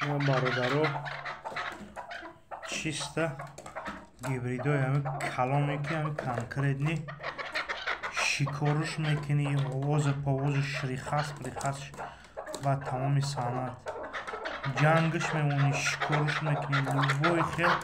Ина бародаро, чисто гибридои ҳами каломе, ки ҳами конкретный шикоруш мекунӣ, овоза повозу шрихас прихас ба тамоми санъат ҷангш мемонӣ, шикоруш мекунӣ, любой хел.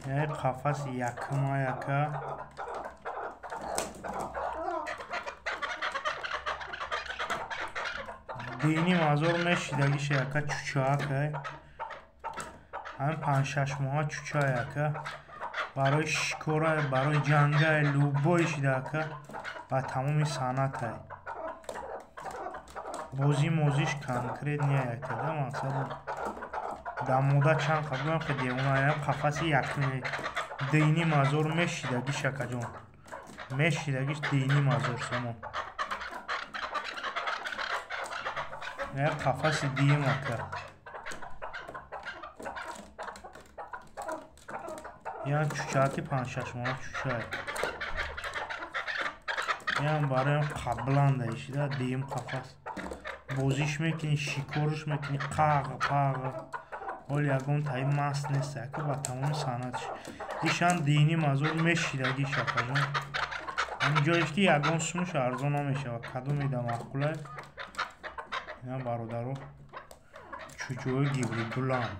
Яъне қафаси якума яка. Дини мазор мешидагиша яка, чучаакай. Ҳамин 5-6 моҳа чуча яка. Барои шикорай, барои ҷангай, любой шида ака, ба тамоми санъатай. Бозӣ мозиш конкретный яка да, мақсад дар мода чанд қабулам ки девонаям. Қафаси якуме дини мазор мешидагиш акаҷон, мешидагиш дини мазор сомон. Як қафаси диюм ака. Ян чучаки 5-6 моҳа чучай. Ян бароям қабланда ишида диюм қафас. Бозиш мекунӣ, шикоруш мекунӣ, қағ пағ. Ҳол ягон таи маст нест ака, ба тамоми санъатш. Ишан дини мазор мешидагиш акаҷон. Ҳамин ҷоеш ки ягон сумуш арзон намешавад. Кадоме да маъқулай? Ина бародаро, чуҷои гибридуланд.